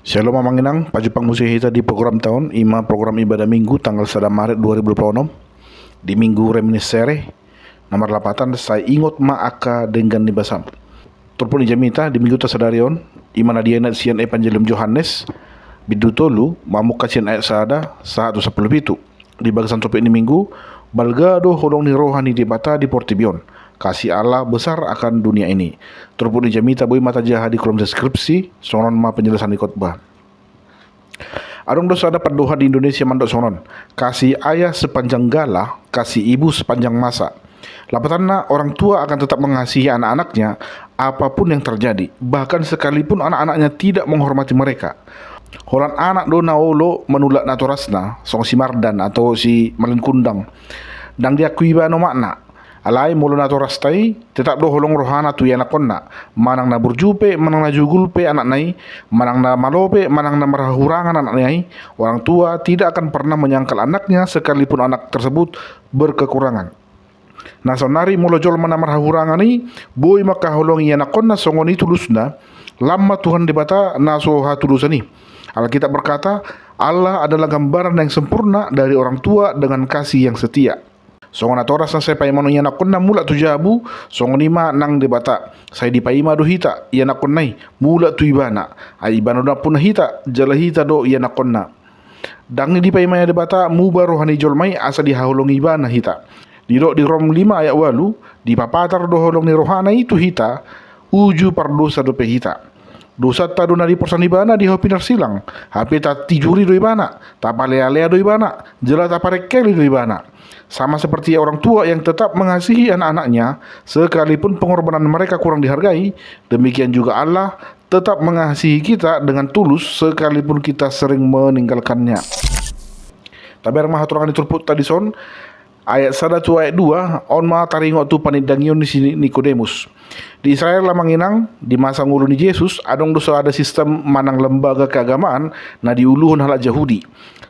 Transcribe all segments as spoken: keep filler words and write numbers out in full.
Shalom amang inang, pajumpang muse hita di program taon, ima program ibadah Minggu tanggal sada Maret dua ribu dua puluh enam, di Minggu Reminiscere, na marlapatan Sai Ingot ma Angka Denggan ni Basam. Turpuk ni jamita di Minggu ta sadari on, ima na dienet sian Evangelium Johannes, bindu tolu, mamungka sian ayat sada sahat tu sampulu pitu. Di bagasan topik ni Minggu, balga do holong ni roha ni Debata di portibi on. Kasih Allah besar akan dunia ini. Turpuk ni jamita boi ma tajaha di kolom deskripsi, songon on ma penjelasan ni khotbah. Adong do sada pandohan di Indonesia mandok songon on, kasih ayah sepanjang gala, kasih ibu sepanjang masa. Lapatanna, orang tua akan tetap mengasihi anak-anaknya, apapun yang terjadi, bahkan sekalipun anak-anaknya tidak menghormati mereka. Holan anak do na olo manulak natorasna, songon si Mardan atau si Malin Kundang. Ndang diakui ibana omakna. Alai molo natorasta i, tetap do holong rohana tu ianakhonna. Manang na burju pe, manang na jugul pe anakna i, manang na malo pe, manang na marhahurangan anakna i, orang tua tidak akan pernah menyangkal anaknya sekalipun anak tersebut berkekurangan. Na saonnari molo jolma na marhahurangan i, boi mangkaholongi ianakhonna songon i tulusna, lam ma Tuhan Debata na so hatudosan i. Alkitab berkata, Allah adalah gambaran yang sempurna dari orang tua dengan kasih yang setia. Songon natoras na sai paimaon ianakhonna mulak tu jabu, songon i ma nang Debata. Sai dipaima do hita ianakhonna i mulak tu Ibana. Ai Ibana do nampuna hita, jala hita do ianakhonna. Ndang dipaima Debata muba roha ni jolma i asa dihaholongi Ibana hita. Didok di Rom lima ayat ualu, dipapatar do holong ni rohana i tu hita, uju pardosa dope hita. Dosanta do na diporsan Ibana di hau pinarsilang, hape tatijuri do Ibana, tapalealea do Ibana, jala taparengkeli do Ibana. Sama seperti orang tua yang tetap mengasihi anak-anaknya, sekalipun pengorbanan mereka kurang dihargai, demikian juga Allah tetap mengasihi kita dengan tulus sekalipun kita sering meninggalkannya. Tabereng ma hatorangan ni turpukta dison, ayat sada tu ayat dua, on ma taringot tu panindangion ni si Nikodemus. Di Israel amang inang, di masa ngolu ni Jesus, adong do sada sistem manang lembaga keagamaan na diuluhon halak Jahudi.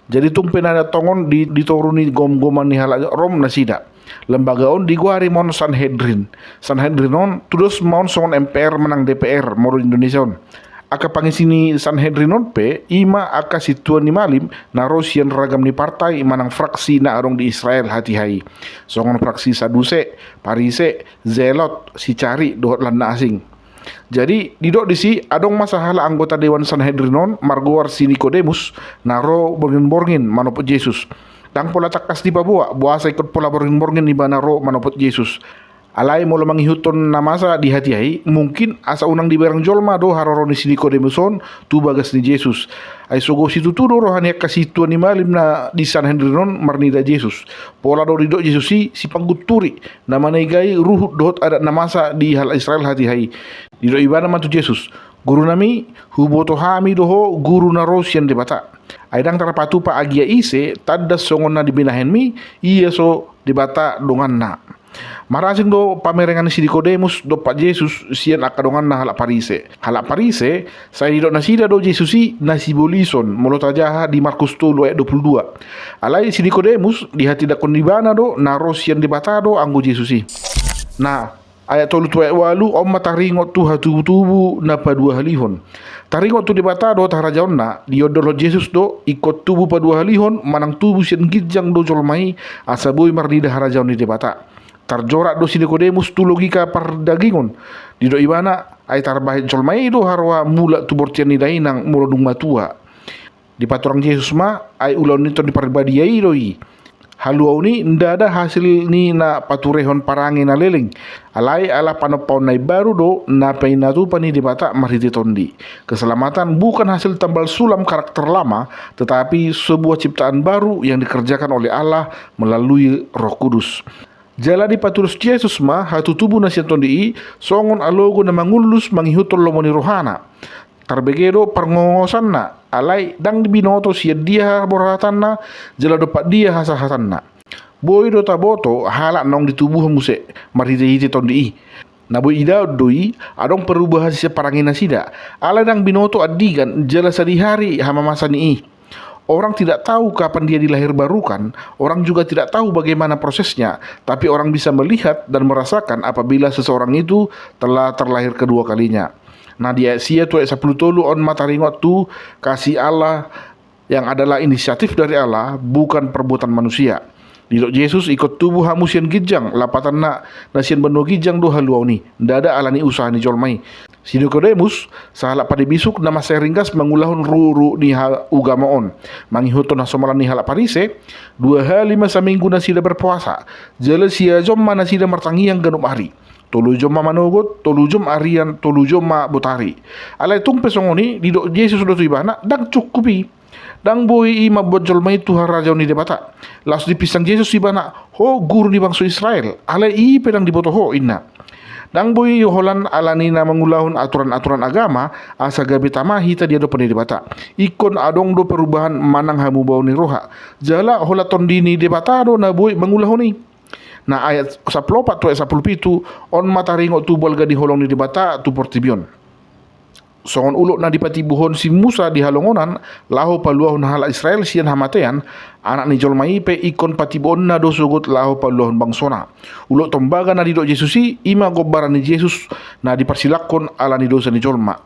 Jadi tung pe na tongon di, di toru ni gomgoman ni halak Rom nasida. Lembaga on digoari ma on Sanhedrin. Sanhedrin on tudos ma on songon M P R manang D P R molo di Indonesia on. Angka pangisi ni Sanhedrin on pe ima angka sintua ni malim na ro sian ragam ni partai manang fraksi na adong di Israel hatiha i. Songon fraksi Saduse, Parise, Zelot, Sicari dohot lan na asing. Jadi didok disi adong ma sahala anggota dewan Sanhedrin on margoar si Nikodemus na ro borngin-borngin manopot Jesus. Ndang pola tangkas dipaboa boasa ingkon pola borngin-borngin ibana ro manopot Jesus. Alai molo mangihuthon na masa di hatiha i, mungkin asa unang dibereng jolma do haroro ni si Nikodemus on tu bagas ni Jesus. Ai sogo situtu do roha ni angka sintua ni malim na di Sanhedrin on marnida Jesus. Pola do didok Jesus i sipanggunturi na manegai ruhut dohot adat na masa di halak Israel hatiha i. Didok ibana ma tu Jesus, Gurunami, huboto hami do ho guru na ro sian Debata. Ai ndang tarpatupa agia ise tanda songon na di binahenmi, ia so Debata donganna. Marasing do pamerengan ni si Nikodemus dompak Jesus sian angka donganna halak Parise. Halak Parise, sai didok nasida do Jesus i na sibolison molo tajaha di Markus tolu ayat dua pulu dua. Alai si Nikodemus dihatindanghon ibana do na ro sian Debata do anggo Jesus i. Na ayat tolu tu ayat ualu, on ma taringot tu hatubutubu na paduahalihon. Taringot tu Debata dohot harajaonna, diondolhon Jesus do ingkon tubu paduahalihon manang tubu sian ginjang do jolma i asa boi marnida harajaon ni Debata. Tarjorat do si Nikodemus tu logika pardagingon. Didok ibana, ai tarbahen jolma i do haroa mulak tu bortian ni dainang molo dung matua. Dipaturang Jesus ma, ai ulaon ni Tondi Parbadia i do i. Haluaon i ndada hasil ni na paturehon parange na leleng, alai ala panompaon na imbaru do na pinatupa ni Debata marhite Tondi. Keselamatan bukan hasil tambal sulam karakter lama, tetapi sebuah ciptaan baru yang dikerjakan oleh Allah melalui Roh Kudus. Jala dipatudos Jesus ma hatutubu na sian Tondi i songon alogo na mangullus mangihuthon lomo ni rohana. Tarbege do parngongosanna, alai ndang binoto sian dia haborhatanna jala dompak dia hasahatanna. Boi do taboto halak naung ditubuhon muse marhitehite Tondi i. Na boi idaon do i, adong perubahan sian parange nasida. Alai ndang binoto andigan jala sadihari hamamasa ni i. Orang tidak tahu kapan dia dilahirbarukan, orang juga tidak tahu bagaimana prosesnya, tapi orang bisa melihat dan merasakan apabila seseorang itu telah terlahir kedua kalinya. Na di ayat sia tu ayat sapuluh tolu on ma taringot tu kasih Allah yang adalah inisiatif dari Allah, bukan perbuatan manusia. Didok Jesus, ingkon tubu hamu sian ginjang, lapatanna na sian banua ginjang do haluaon i, ndada ala ni usaha ni jolma i. Si Nikodemus, sahalak pande bisuk na mansai ringgas mangulahon ruhut-ruhut ni ha-, ugama on, mangihuthon hasomalan ni halak Parise, dua hali ma saminggu nasida berpuasa, jala sia jom ma nasida martangiang ganup ari. Tolu jom ma manogot, tolu jom arian, tolu jom ma botari. Alai tung pe songon i, didok Jesus do tu ibana, ndang cukup i. Ndang boi i mambuat jolma i tu harajaon ni Debata. Laos dipinsang Jesus ibana, ho guru ni bangso Israel, alai i pe ndang diboto ho, inna. Ndang boi holan ala ni na mangulahon aturan-aturan agama, asa gabe tama hita di adopan ni Debata. Ingkon adong do perubahan manang hamubaon ni roha. Jala holan Tondi ni Debata do na boi mangulahon i. Na ayat sapuluh opat tu ayat sapuluh pitu, on ma taringot tu balga ni holong ni Debata tu portibi on. Songon ulok na dipatibuhon si Musa di halongonan, laho paluahon halak Israel sian hamatean, Anak ni jolma i pe ingkon patibuonna do sogot laho paluahon bangsona. Ulok tombaga na didok Jesus i, i ma gombaran ni Jesus na diparsilangkon ala ni dosa ni jolma.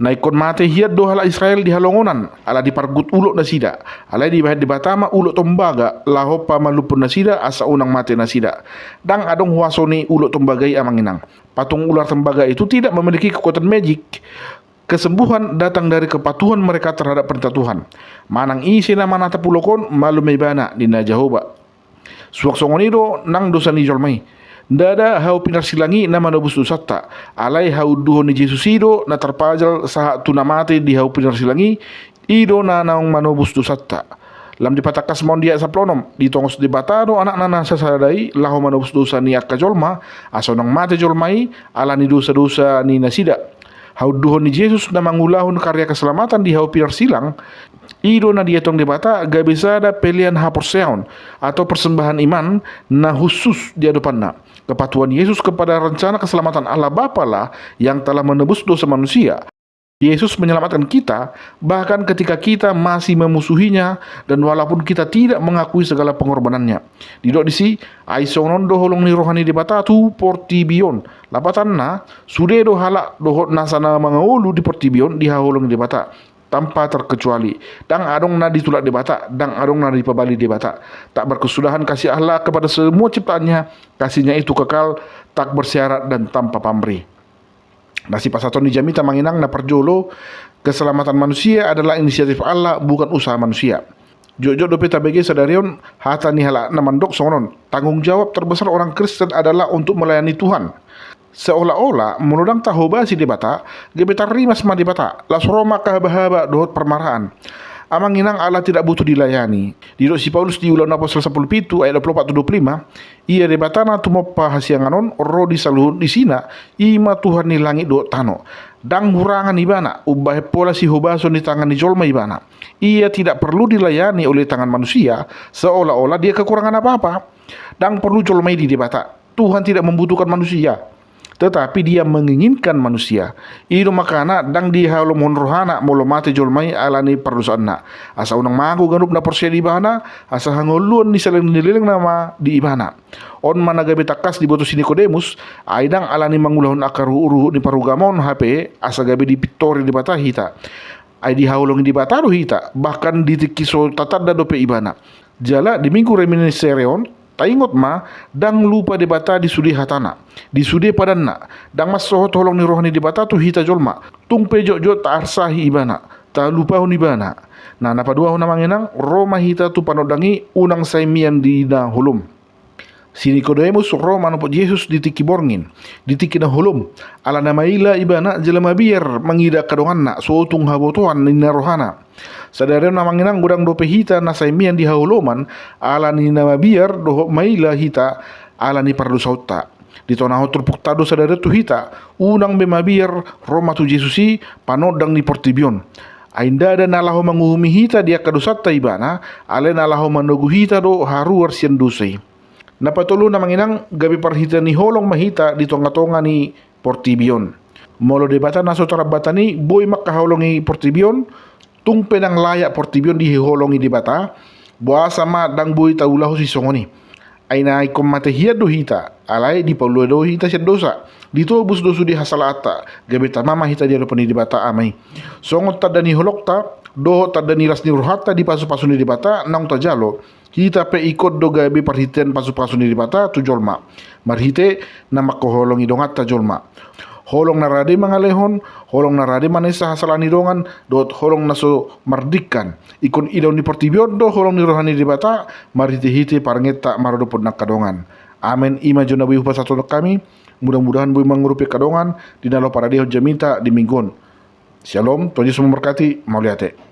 Na ingkon mate hian do halak Israel di halongonan, ala dipargut ulok nasida. Alai dibahen Debata ma ulok tombaga, laho pamalumhon nasida, asa unang mate nasida. Ndang adong huaso ni ulok tombaga i, amang inang. Patung ular tembaga itu tidak memiliki kekuatan magic. Kesembuhan datang dari kepatuhan mereka terhadap perintah Tuhan. Manang ise na manatap ulok on, malum ma ibana, ninna Jahowa. Suang songon i do nang dosa ni jolma i. Ndada hau pinarsilang i na manobus dosanta. Alai haunduhon ni Jesus i do na tarpajal sahat tu na mate di hau pinarsilang i, i do na naung manobus dosanta. Lam dipatangkas ma on di ayat sapuluh onom, ditongos Debata do Anakna na sasada i laho manobus dosa ni angka jolma, asa unang mate jolma i ala ni dosa-dosa ni nasida. Haunduhon ni Jesus na mangulahon karya keselamatan di hau pinarsilang, i do na dietong Debata gabe sada pelean haporseaon atau persembahan iman na khusus di adopanna. Kepatuhan Yesus kepada rencana keselamatan Allah Bapa lah yang telah menebus dosa manusia. Yesus menyelamatkan kita, bahkan ketika kita masih memusuhinya dan walaupun kita tidak mengakui segala pengorbanannya. Didok disi, ai songon on do holong ni roha ni Debata tu portibi on. Lapatanna, sude do halak dohot nasa na mangolu di portibi on dihaholongi Debata, tanpa terkecuali. Ndang adong na ditulak Debata, ndang adong na dipabali Debata. Tak berkesudahan kasih Allah kepada semua ciptaannya, kasihnya itu kekal, tak bersyarat dan tanpa pamrih. Na sipasahaton ni jamita, amang inang, na parjolo, keselamatan manusia adalah inisiatif Allah, bukan usaha manusia. Jotjot dope tabege sadari on hata ni halak na mandok songon on, tanggung jawab terbesar orang Kristen adalah untuk melayani Tuhan. Seolah-olah molo ndang tahobasi Debata, gabe tarrimas ma Debata, laos ro ma angka habahaba dohot parmaraan. Amang inang, Allah tidak butuh dilayani. Didok si Paulus di Ulaon Apostel sapuluh pitu ayat dua puluh opat tu dua puluh lima, Ia Debata na tumompa hasiangan on ro di saluhut isina, i ma Tuhan ni langit dohot tano. Ndang hurangan ibana, umbahen pola sihobason ni tangan ni jolma ibana. Ia tidak perlu dilayani oleh tangan manusia, seolah-olah dia kekurangan apa-apa. Ndang porlu jolma i di Debata. Tuhan tidak membutuhkan manusia, tetapi Dia menginginkan manusia. I do makana ndang dihaholomhon rohana molo mate jolma i ala ni pardosaanna. Asa unang mago ganup na porsea di ibana, asa hangoluan ni saleleng ni lelengna ma di ibana. On ma na gabe tangkas diboto si Nikodemus, ai ndang ala ni mangulahon angka ruhut-ruhut ni parugama on hape asa gabe dipintori Debata hita. Ai dihaholongi Debata do hita, bahkan di tingki so tatanda dope ibana. Jala di Minggu Reminiscere on, taingot ma, ndang lupa Debata di sude hatana, di sude padanna, ndang mansohot holong ni roha ni Debata tu hita jolma, tung pe jotjot taarsahi ibana, talupahon ibana. Na, na paduahon, amang inang, ro ma hita tu panondang i, unang sai mian di na holom. Si Nikodemus ro manopot Jesus di tingki borngin, di tingki na holom, ala na maila ibana jala mabiar mangida angka donganna, so tung habotoan ninna rohana. Sadari on, amang inang, godang dope hita na sai mian di haholoman ala ni na mabiar dohot maila hita ala ni pardosaonta. Ditonahon turpukta do sadari on tu hita, unang be mabiar, ro ma tu Jesus i, panondang ni portibi on. Ai ndada na laho manguhumi hita di angka dosanta ibana, alai na laho manogu hita do haruar sian dosa i. Na patoluhon, amang inang, gabe parhite ni holong ma hita di tonga-tonga ni portibi on. Molo Debata na so tarambatan i boi mangkaholongi portibi on, tung pe ndang layak portibi on dihaholongi Debata, boasa ma ndang boi taulahon sisongon i. Ai na ingkon mate hian do hita, alai dipalua do hita sian dosa. Ditobus do sude hasalaanta, gabe tama ma hita di adopan ni Debata Ama i. Songon tanda ni holongta dohot tanda ni las ni rohanta di pasupasu ni Debata naung tajalo, hita pe ingkon do gabe parhitean pasupasu ni Debata tu jolma, marhite na manghaholongi donganta jolma. Holong na rade mangalehon, holong na rade manesa hasalahan ni dongan, dohot holong na so mardingkan. Ingkon idaon ni portibi on do holong ni roha ni Debata marhitehite parangeanta maradophon angka dongan. Amen. I ma jo na boi hupasahat hami. Mudah-mudahan boi mangurupi angka dongan di na laho paradehon jamita di Minggu on. Syalom, Tuhan Yesus memberkati, mauliate.